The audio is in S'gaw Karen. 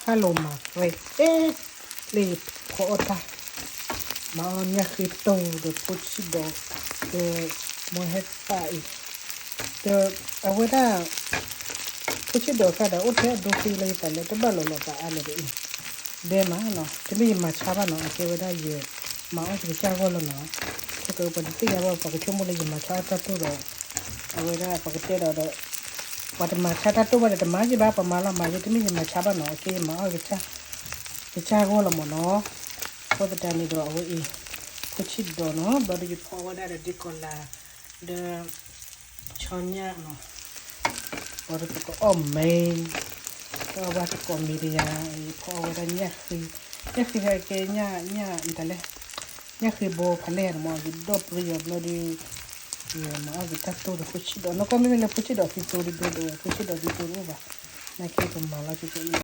ဟါလီၤမၤဝဲ အဲ လၢယဖီအီၣ်တၢ် မၤအီၣ်ညၣ်ဃ့တိၢ်ဒီးဖိဆံးဒီး ဒီး မိၢ်ဟဲပာ်အံၤ ဒီးအဝဲဒၣ် ဖိဆံးဒီးဃၣ်ဒီး အိၣ်ထဲအဒိဃ့လၢယသးလၢတဘၣ်လီၤလီၤသးအါလၢၤဒ်အံၤ ဒဲမးနီၤ တမ့ၢ်ယမၤဆါဘၣ်နီၤ အကဲဝဲဒၣ်ယ မၤအီၣ်ယကစၢ်ဂီၢ်လီၤနီၤ ခဲကပှၤတသ့ၣ်ညါဘၣ် ပှၤကဆိကမိၣ်လၢယမၤဆါအီၣ်တၢ်တိၢ်ဒီး အဝဲဒၣ်ပှၤကတဲဒီးဒီး ပှၤတမၤဆါတၢ်တိၢ်ဘၣ်ဒီး တမၤယဘၣ် ပှၤမၤလီၤမၤယ တမ့ၢ်ယမၤဆါဘၣ်နီၤ အကဲယမၤအီၣ် ကစၢ်ဂီၢ်လီၤမးနီၤ အဃိသတးန့ၣ်ဒီးအဝဲအံၤ ဖိဆံးဒီးနီၤ ဘျီဒီးယဖီအီၣ်ဝဲဒၣ်ဒီးဒ်ကီၤလၤ ဒီး ဆီညၣ်နီၤ ဘျီဒီးပကအီၣ်မ့ၤ ဖီအီၣ်ဘၣ်သကိးမ့ၤတယၤ ယဖီအီၣ်ဝဲဒၣ်ညၣ်ဃ့ ညၣ်ဃ့ဟဲကဲ ညၣ် ညၣ်တလဲၣ် ညၣ်ဃ့ဘိဖးလဲၢ်န့ၣ်မး ယဒီၣ်ပြံယီၤဘျီဒီး ယမၤအီၣ်က့ၤတၢ်တိၢ်ဒီးဖိဆံးဒီး နီၢ်ကီၢ်မ့မ့ၢ်လၢဖိဆံးဒီးသံသိဒိၣ်ဒိၣ်ဝဲ ဖိဆံးဒီးသံသိတအိၣ်ဘၣ် နာ်က့ပမၤလီၤက့ၤအံၤ